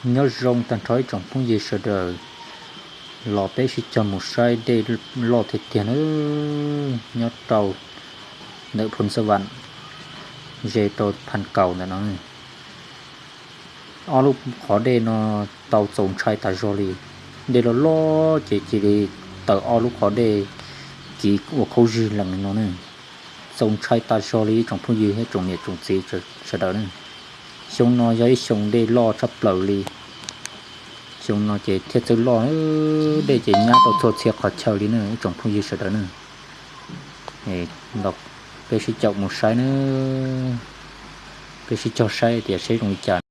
Nyob zoo tag nrho ib tsoom phooj ywg sawv daws, los peb sib cog mus saib dej loj tiag tiag na, nyob rau ntawm Phoo Xab Vam, ze rau Phaj Kaus ntawm no. Ob lub qhov dej no tau txaus ntshai tas zog li, dej loj loj ces cia li tawm ob lub qhov dej kiv ua khaub zig lees li no ne. Txaus ntshai tas zog li ib tsoom phooj ywg thiab tsoom niam tsoom txiv sawv daws ne. Xyoo no yog ib xyoo dej loj tshaj plaws li. Xyoo no ces thiaj txawj loj, dej ces nyab rau txhua txhia qhov chaw li ne ib tsoom phooj ywg sawv daws ne. Peb sib caum mus saib na, peb sib cog saib tias saib zoo li cas.